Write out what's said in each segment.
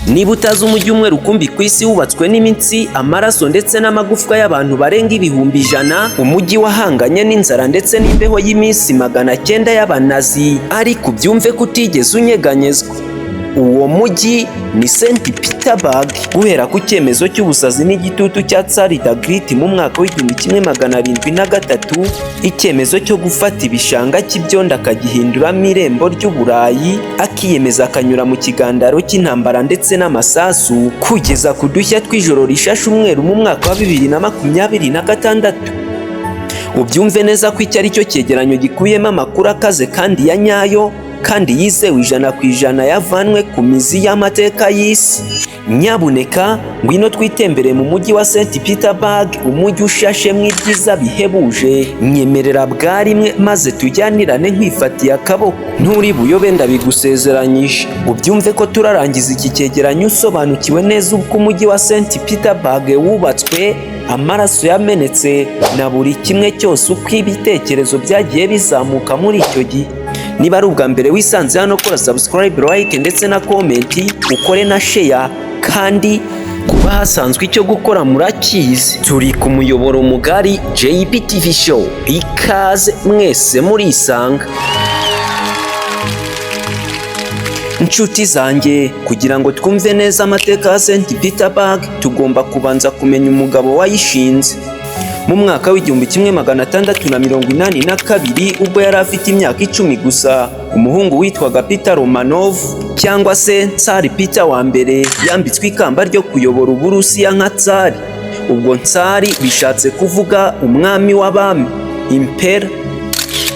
Niba utazi umujyi umwe rukumbi ku isi wubatswe n'imitsi, amaraso ndetse n'amagufwa y'abantu barenga 100,000, umujyi wahanganye n'inzara ndetse n'imbeho y'iminsi 900 y'abanazi, ariko ubyumve ko utigeze unyeganyezwa. Uwo mujyi ni St Petersburg. Guhera ku cyemezo cy'ubusazi n'igitutu cya Tsar the Great mu mwaka wa 1703, icyemezo cyo gufata ibishanga cy'ibyondo akagihinduramo irembo ry'Uburayi, akiyemeza akanyura mu kigandaro cy'intambara ndetse n'amasasu, kugeza ku dushya tw'ijoro rishashe umweru mu mwaka wa 2026. Ubyumve neza ko icyo ari cyo cyegeranyo gikubiyemo amakuru akaze kandi ya nyayo kandi yizewe 100% yavanwe ku mizi y'amateka y'isi. Nyabuneka ngwino twitembere mu mujyi wa St Petersburg, umujyi ushashemo ibyiza bihebuje. Nyemerera bwa rimwe maze tujyanirane nkwifatiye akaboko, nturi buyobe, ndabigusezeranyije. Ubyumve ko turarangiza iki cyegeranyo usobanukiwe neza uko umujyi wa St Petersburg wubatswe, amaraso yamenetse na buri kimwe cyose, uko ibitekerezo byagiye bizamuka muri icyo gihe. Niba ari ubwa mbere wisanze hano, kora subscribe, like ndetse na comment, ukore na share. Kandi kuba hasanzwe icyo gukora murakizi, turi ku muyoboro mugari JPTV Show. Ikaze mwese murisanga. Inshuti zanjye, kugira ngo twumve neza amateka ya St Petersburg, tugomba kubanza kumenya umugabo wayishinze. Mu mwaka wa 1682, ubwo yari afite imyaka 10 gusa, umuhungu witwaga Peter Romanov cyangwa se Tsar Peter wa mbere yambitswe ikamba ryo kuyobora Uburusiya nka Tsar. Ubwo Tsar bishatse kuvuga umwami w'abami, impera.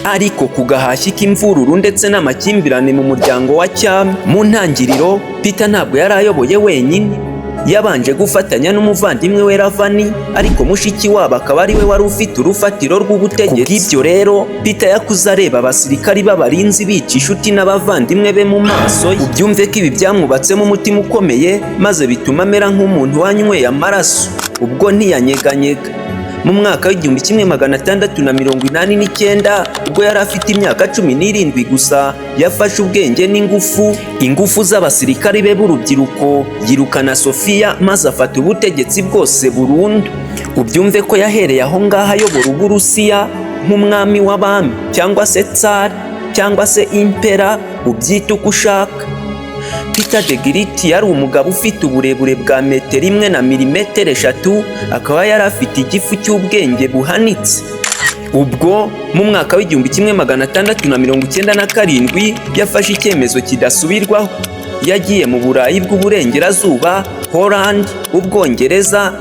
Ariko ku gahashyi k'imvururu ndetse n'amakimbirane mu muryango wa cyami, mu ntangiriro Peter ntabwo yari ayoboye wenyine. Yabanje gufatanya n'umuvandimwe we Ravani, ariko mushiki wabo akaba ari we wari ufite urufatiro rw'ubutegetsi. Kubw'ibyo rero, Peter yakuze areba abasirikari b'abarinzi bica inshuti n'abavandimwe be mu maso ye. Ubyumve ko ibi byamwubatsemo umutima ukomeye, maze bituma amera nk'umuntu wanyweye amaraso. Ubwo ntiyanyeganyega. Mu mwaka wa 1689, ubwo yari afite imyaka 17 gusa, yafashe ubwenge n'ingufu, ingufu z'abasirikari be b'urubyiruko, yirukana Sofia maze afata ubutegetsi bwose burundu. Ubyumve ko yahereye aho ngaho ayobora Uburusiya nk'umwami w'abami cyangwa se Tsar cyangwa se impera, ubyite uko ushaka. Peter the Great yari umugabo ufite uburebure bwa metero 1 na milimetero 3, akaba yari afite igifu cy'ubwenge buhanitse. Ubwo mu mwaka wa 1697 yafashe icyemezo kidasubirwaho. Yagiye mu Burayi bw'Uburengerazuba, Holland, Ubwongereza.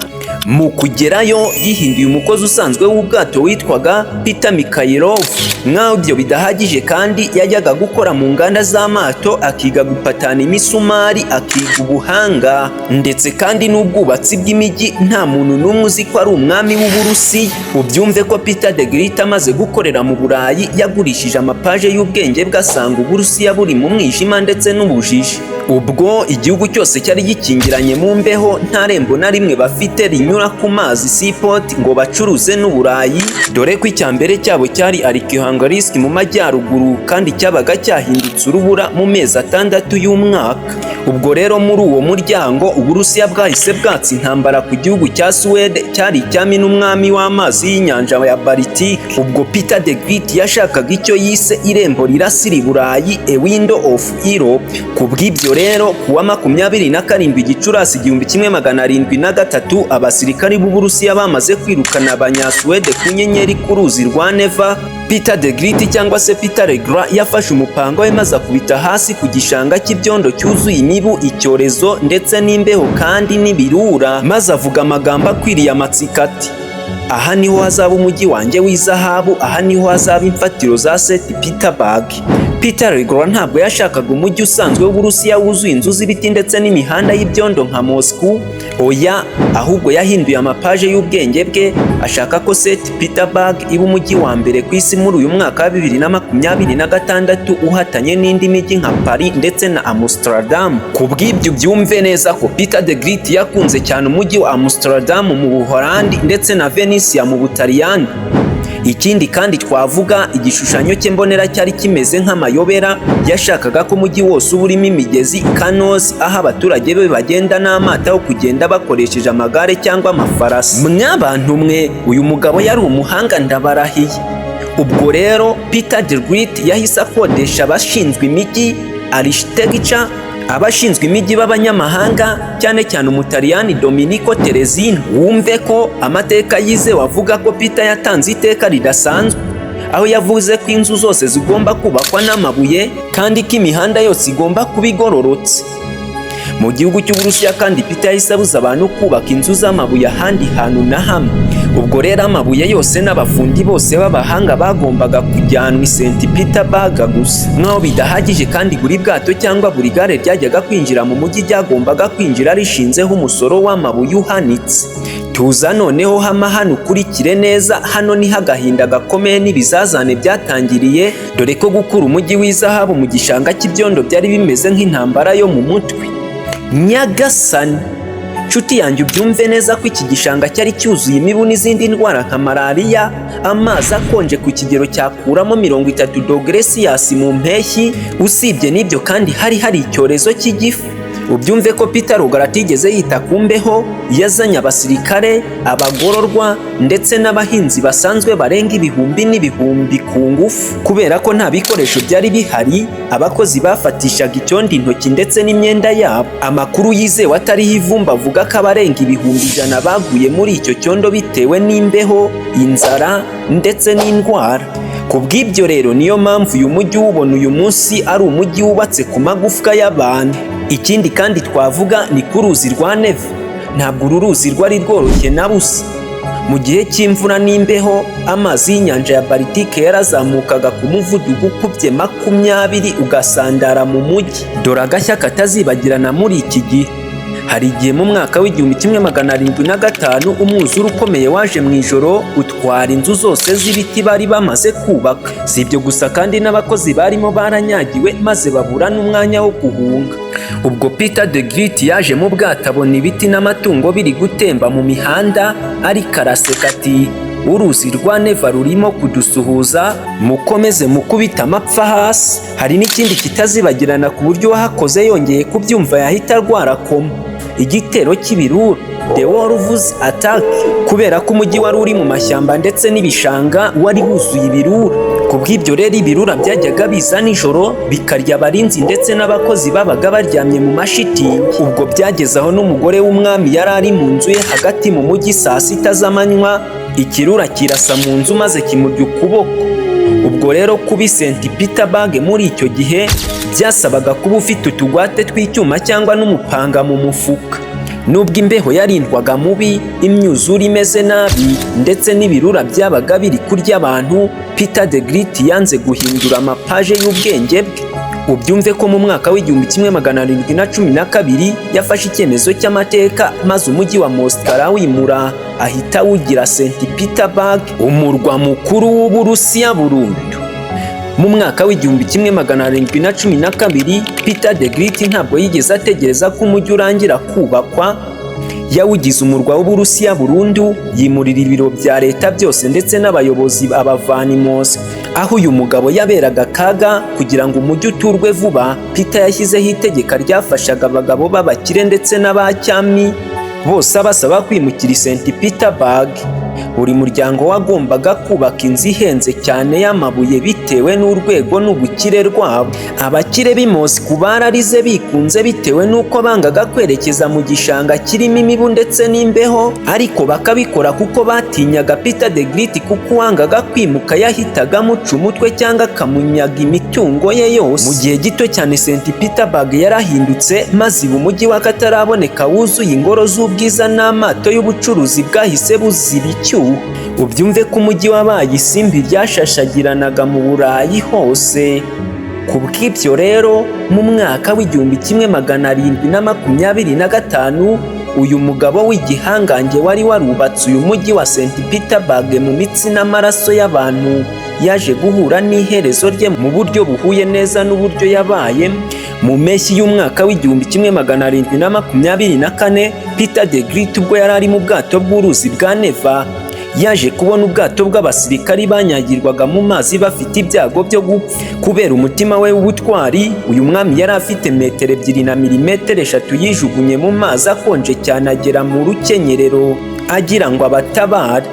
Mu kugerayo yihinduye umukozi usanzwe w'ubwato witwaga Peter Mikhailov. Nk'aho ibyo bidahagije kandi, yajyaga gukora mu nganda z'amato, akiga gupatana imisumari, akiga ubuhanga ndetse kandi n'ubwubatsi bw'imijyi, nta muntu n'umwe uzi ko ari umwami w'Uburusiya. Ubyumve ko Peter the Great amaze gukorera mu Burayi yagurishije amapaje y'ubwenge bwe, asanga Uburusiya buri mu mwijima ndetse n'ubujiji. Ubwo igihugu cyose cyari gikingiranye mu mbeho, nta rembo na rimwe bafite rinyura ku mazi, seaport, ngo bacuruze n'Uburayi, dore ko icya mbere cyabo cyari Arkhangelsk mu majyaruguru, kandi cyabaga cyahindutse urubura mu mezi 6 y'umwaka. Ubwo rero muri uwo muryango Uburusiya bwahise bwatsa intambara ku gihugu cya Suwede cyari icyami n'umwami w'amazi y'inyanja ya Baltic. Ubwo Peter the Great yashakaga icyo yise irembo rirasira i Burayi, a window of Europe. Ku bw'ibyo rero, ku wa 27 Gicurasi 1703, abasirikari b'Uburusiya bamaze kwirukana Abanyasuwede ku nyenyeri ku ruzi rwa Neva, Peter the Great cyangwa se Peter le Grand yafashe umupanga we maze akubita hasi ku gishanga cy'ibyondo cyuzuye imibu, icyorezo ndetse n'imbeho kandi n'ibirura, maze avuga amagambo akwiriye amatsiko ati: "Aha niho hazaba umujyi wanjye w'izahabu, aha niho hazaba imfatiro za St Petersburg." Peter le Grand ntabwo yashakaga umujyi usanzwe w'Uburusiya wuzuye inzu z'ibiti ndetse n'imihanda y'ibyondo nka Moscow. Oya, ahubwo yahinduye amapaje y'ubwenge bwe, ashaka ko St Petersburg iba umujyi wa mbere ku isi muri uyu mwaka wa 2026, uhatanye n'indi mijyi nka Paris ndetse na Amsterdam. Ku bw'ibyo byumve neza ko Peter the Great yakunze cyane umujyi wa Amsterdam mu Buholandi ndetse na Venisia mu Butaliyani. Ikindi kandi twavuga, igishushanyo cye mbonera cyari kimeze nk'amayobera. Yashakaga ko umujyi wose uba urimo imigezi, canals, aho abaturage be bagenda n'amato aho kugenda bakoresheje amagare cyangwa amafarasi. Mwabantu mwe, uyu mugabo yari umuhanga, ndabarahiye. Ubwo rero Peter the Great yahise akodesha abashinzwe imijyi, architecture, abashinzwe imijyi b'abanyamahanga, cyane cyane Umutaliyani Domenico Terezino. Wumve ko amateka yizewe avuga ko Peter yatanze iteka ridasanzwe, aho yavuze ko inzu zose zigomba kubakwa n'amabuye kandi ko imihanda yose igomba kuba igororotse. Mu gihugu cy'Uburusiya kandi, Peter yahise abuza abantu kubaka inzu z'amabuye ahandi hantu na hamwe. Ubwo rero amabuye yose n'abafundi bose b'abahanga bagombaga kujyanwa i St Petersburg gusa. Nk'aho bidahagije kandi, buri bwato cyangwa buri gare ryajyaga kwinjira mu mujyi ryagombaga kwinjira rishinzeho umusoro w'amabuye uhanitse. Tuza noneho hama hano, ukurikire neza. Hano niho agahinda gakomeye n'ibizazane byatangiriye, dore ko gukura umujyi w'izahabu mu gishanga cy'ibyondo byari bimeze nk'intambara yo mu mutwe. Nyagasani, nshuti yanjye, ubyumve neza ko iki gishanga cyari cyuzuye imibu n'izindi ndwara nka malariya, amazi akonje ku kigero cyakuramo 30 dogere Celsius mu mpeshyi. Usibye n'ibyo kandi, hari hari icyorezo cy'igifu. Ubyumve ko Peter Rugara atigeze yita ku mbeho. Yazanye abasirikare, abagororwa ndetse n'abahinzi basanzwe barenga ibihumbi n'ibihumbi ku ngufu. Kubera ko nta bikoresho byari bihari, abakozi bafatishaga icyondo intoki ndetse n'imyenda yabo. Amakuru yizewe atariho ivumbi avuga ko abarenga 100,000 baguye muri icyo cyondo bitewe n'imbeho, inzara ndetse n'indwara. Ku bw'ibyo rero, niyo mpamvu uyu mujyi uwubona uyu munsi ari umujyi wubatse ku magufwa y'abantu. Ikindi kandi twavuga ni ku ruzi rwa Neva. Ntabwo uru ruzi rwari rworoshye na busa. Mu gihe cy'imvura n'imbeho, amazi y'inyanja ya Baltike yarazamukaga ku muvuduko ukubye 20, ugasandara mu mujyi. Dore agashya katazibagirana muri iki gihe: hari igihe mu mwaka w'1705 umwuzure ukomeye waje mu ijoro, utwara inzu zose z'ibiti bari bamaze kubaka. Si ibyo gusa kandi, n'abakozi barimo baranyagiwe maze babura n'umwanya wo guhunga. Ubwo Peter the Great yaje mu bwato, abona ibiti n'amatungo biri gutemba mu mihanda, ariko araseka ati: "Uruzi rwa Neva rurimo kudusuhuza, mukomeze mukubita amapfa hasi." Hari n'ikindi kitazibagirana, ku buryo uwahakoze yongeye kubyumva yahita arwara koma: igitero cy'ibirura, the wolves attack. Kubera ko umujyi wari uri mu mashyamba ndetse n'ibishanga, wari wuzuye ibirura. Ku bw'ibyo rero, ibirura byajyaga biza nijoro bikarya abarinzi ndetse n'abakozi babaga baryamye mu mashitingi. Ubwo byageze aho n'umugore w'umwami yari ari mu nzu ye hagati mu mujyi saa 6 z'amanywa, ikirura kirasa mu nzu maze kimurya ukuboko. Ubwo rero kuba St Petersburg muri icyo gihe byasabaga kuba ufite utugwate tw'icyuma cyangwa n'umupanga mu mufuka. Nubwo imbeho yarindwaga mubi, imyuzure imeze nabi ndetse n'ibirura byabaga biri kurya abantu, Peter the Great yanze guhindura amapaje y'ubwenge bwe. Ubyumve ko mu mwaka w'1712 yafashe icyemezo cy'amateka, maze umujyi wa Moscow arawimura, ahita awugira St Petersburg, umurwa mukuru w'Uburusiya burundu. Mu mwaka w'1712, Peter the Great ntabwo yigeze ategereza ko umujyi urangira kubakwa. Yawugize umurwa w'Uburusiya burundu, yimurira ibiro bya leta byose ndetse n'abayobozi abavana i Moscow, aho uyu mugabo yaberaga akaga. Kugira ngo umujyi uturwe vuba, Peter yashyizeho itegeko ryafashaga abagabo b'abakire ndetse n'abacyami bose, abasaba kwimukira i St Petersburg. Buri muryango wagombaga kubaka inzu ihenze cyane y'amabuye bitewe n'urwego n'ubukire rwabo. Abakire b'i Moscow bararize bikunze, bitewe n'uko bangaga kwerekeza mu gishanga kirimo imibu ndetse n'imbeho, ariko bakabikora kuko batinyaga Peter the Great, kuko uwangaga kwimuka yahitaga amuca umutwe cyangwa akamunyaga imitungo ye yose. Mu gihe gito cyane, St Petersburg yarahindutse maze iba umujyi w'akataraboneka, wuzuye ingoro z'ubwiza n'amato y'ubucuruzi bwahise buziba icyuho. Ubyumve ko umujyi wabaye isimbi ryashashagiranaga mu Burayi hose. Ku bw'ibyo rero, mu mwaka w'1725, uyu mugabo w'igihangange wari warubatse uyu mujyi wa St Petersburg mu mitsi n'amaraso y'abantu yaje guhura n'iherezo rye mu buryo buhuye neza n'uburyo yabaye. Mu mpeshyi y'umwaka w'1724, Peter the Great ubwo yari ari mu bwato bw'uruzi bwa Neva, Yaje kubona ubwato bw'abasirikari banyagirwaga mu mazi bafite ibyago byo gupfa. Kubera umutima we w'ubutwari, uyu mwami yari afite metero 2 na milimetero 3, yijugunye mu mazi akonje cyane agera mu rukenyerero agira ngo abatabare.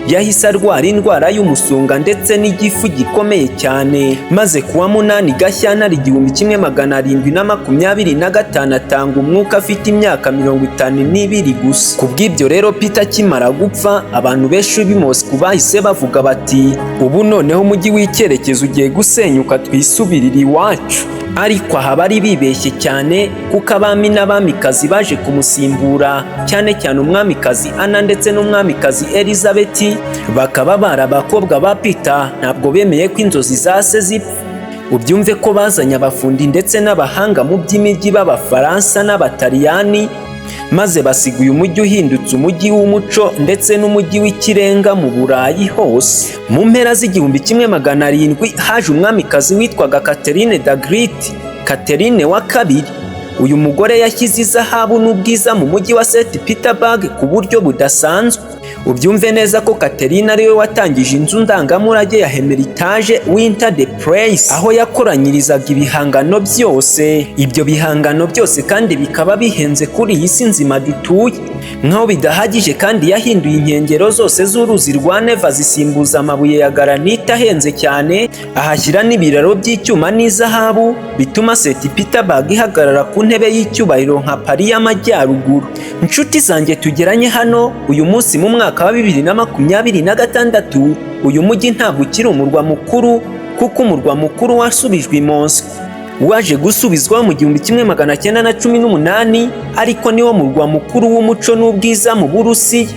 Yahise arwara indwara y'umusonga ndetse n'igifu gikomeye cyane, maze kuwa 8 Gashyantare 1725 atanga umwuka afite imyaka 52 gusa. Ku bw'ibyo rero, Peter akimara gupfa, abantu benshi b'i Moscow bahise bavuga bati: "Ubu noneho umujyi w'icyerekezo ugiye gusenyuka, twisubirire iwacu." Ariko aha bari bibeshye cyane, kuko abami n'abamikazi baje kumusimbura, cyane cyane umwamikazi Ana ndetse n'umwamikazi Elizabeth, bakaba bari abakobwa ba Peter, ntabwo bemeye ko inzozi za se zipfa. Ubyumve ko bazanye abafundi ndetse n'abahanga mu by'imijyi b'Abafaransa n'Abataliyani, maze basiga uyu mujyi uhindutse umujyi w'umuco ndetse n'umujyi w'ikirenga mu Burayi hose. Mu mpera z'igihumbi kimwe magana arindwi haje umwamikazi witwaga Catherine the Great, Catherine wa Kabiri. Uyu mugore yashyize izahabu n'ubwiza mu mujyi wa St Petersburg ku buryo budasanzwe. Ubyumve neza ko Catherine ariwe watangije inzu ndangamurage ya Hermitage Winter the Palace, aho yakoranyirizaga ibihangano byose. Ibyo bihangano byose kandi bikaba bihenze kuri iyi si nzima dutuye. Nk'aho bidahagije kandi, yahinduye inkengero zose z'uruzi rwa Neva, zisimbuza amabuye ya garanite ahenze cyane, ahashyira n'ibiraro by'icyuma n'izahabu, bituma St Petersburg ihagarara ku ntebe y'icyubahiro nka Paris y'Amajyaruguru. Inshuti zanjye tugeranye hano uyu munsi mu mwaka wa 2026, uyu mujyi ntabwo ukiri umurwa mukuru, kuko umurwa mukuru wasubijwe i Moscow. Waje gusubizwaho mu 1918, ariko niwo murwa mukuru w'umuco n'ubwiza mu Burusiya.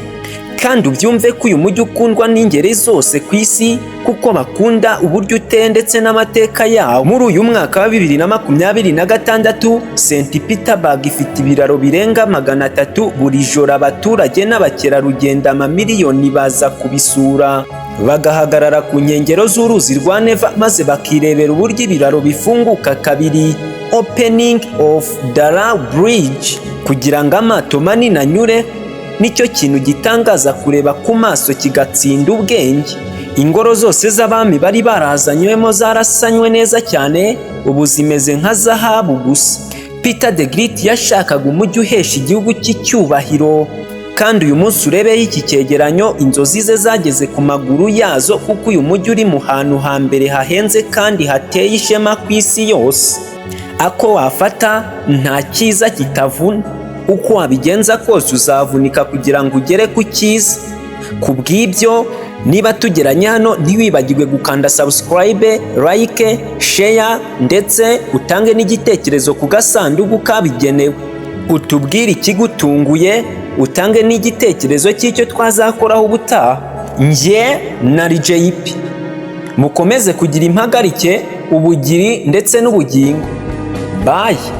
Kandi ubyumve ko uyu mujyi ukundwa n'ingeri zose ku isi, kuko bakunda uburyo uteye ndetse n'amateka yawo. Muri uyu mwaka wa 2026, St Petersburg ifite ibiraro birenga 300. Buri joro abaturage n'abakerarugendo amamiliyoni baza kubisura, bagahagarara ku nkengero z'uruzi rwa Neva, maze bakirebera uburyo ibiraro bifunguka kabiri, opening of the bridge, kugira ngo amato manini anyure. Nicyo kintu gitangaza kureba ku maso kigatsinda ubwenge. Ingoro zose z'abami bari barazanywemo zarasanywe neza cyane, ubu zimeze nka zahabu gusa. Peter the Great yashakaga umujyi uhesha igihugu cy'icyubahiro, kandi uyu munsi urebeho iki cyegeranyo, inzozi ze zageze ku maguru yazo, kuko uyu mujyi uri mu hantu hambere hahenze kandi hateye ishema ku isi yose. Ako wafata, nta cyiza kitavuna. Uko wabigenza kose uzavunika kugira ngo ugere ku cyiza. Ku bw'ibyo, niba tugeranye hano, ntiwibagirwe gukanda subscribe, like, share, ndetse utange n'igitekerezo ku gasanduku kabigenewe, utubwire ikigutunguye, utange n'igitekerezo cy'icyo twazakoraho ubutaha. Njye na JP, mukomeze kugira impagarike, ubugiri ndetse n'ubugingo. Bye.